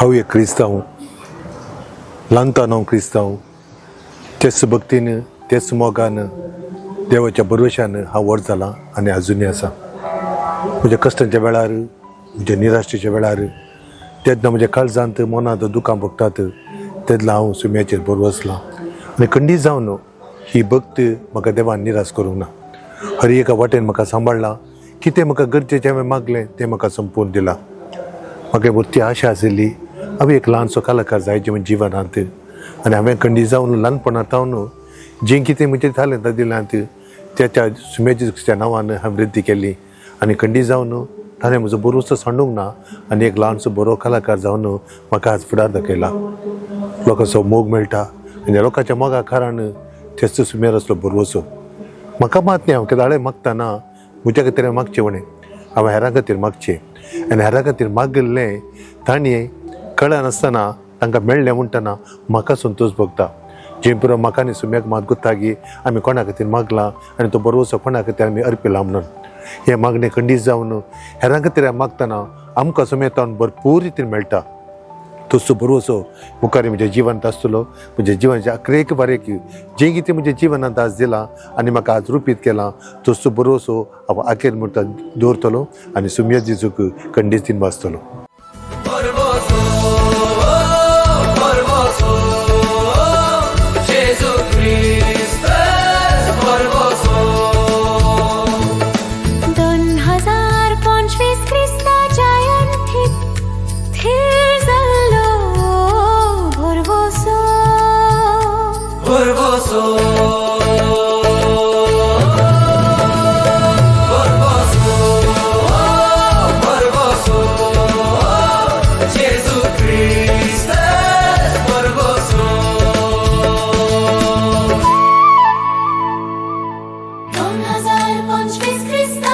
हांव एक क्रिस्तांव, ल्हानतान हांव क्रिस्तांव. तेच भक्तीन, तेच मोगान, देवाच्या भरवशान हांव व्हड जालां आनी आजुनूय आसा. म्हज्या कश्टांच्या वेळार, म्हज्या निराशेच्या वेळार, तेन्ना म्हज्या काळजांत मनांत दुकां भोगतात तेन्ना हांव सुम्याचेर भरवसलां आनी खंडीत जावन ही भक्त म्हाका देवान निराश करूंक ना. हर एका वाटेन म्हाका सांबाळ्ळा. कितें म्हाका गरजेचें हांवें मागलें तें म्हाका संपूर्ण दिलां. म्हाका व्हडली आशा आशिल्ली, हांव एक ल्हानसो कलाकार जायचे म्हज्या जिवनांत आनी हांवें खंडीत जावन ल्हानपणांत सावन जें कितें म्हजें तालेंतां दिल्यांत त्याच्या सुम्याच्या नांवान हांवें वृद्धी केली आनी खंडीत जावन ताणें म्हजो भरवंसो सांडूंक ना आनी एक ल्हानसो बरो कलाकार जावन म्हाका आज फुडार दाखयला. लोकांचो मोग मेळटा आनी लोकांच्या मोगा कारण तेच सुमेर आसलो भरवंसो म्हाका मात न्ही. हांव केदाळे मागतना म्हज्या खातीर मागचें उणें, हांवें हेरां खातीर मागचें आनी हेरां खातीर मागिल्लें तांणी कळनासतना तांकां मेळ्ळें म्हणटना म्हाका संतोश भोगता. जे पुरो म्हाका आनी सुम्याक मात गुत्तागी आमी कोणा खातीर मागलां आनी तो भरवंसो कोणा खातीर आमी अर्पिला म्हणून. हें मागणें खंडीत जावन हेरां खातीर मागतना आमकां सुमेतान भरपूर रितीन मेळटा. तसो भरवंसो मुखार म्हज्या जिवनांत आसतलो. म्हज्या जिवनाच्या अकरेक बारेक जें कितें म्हज्या जिवनांत आज दिलां आनी म्हाका आज रुपीत केलां, तसो भरवंसो हांव आखेर म्हणटा दवरतलो आनी सुम्या जेजूक खंडीत वाचतलो. भरवंसो, भरवंसो, जेजू क्रिस्त भरवंसो. 2025 क्रिस्ता जयंतीत थीर जाल्लो भरवंसो. भरवंसो, भरवंसो, भरवंसो, जेजू क्रिस्त भरवंसो. 2025 क्रिस्ता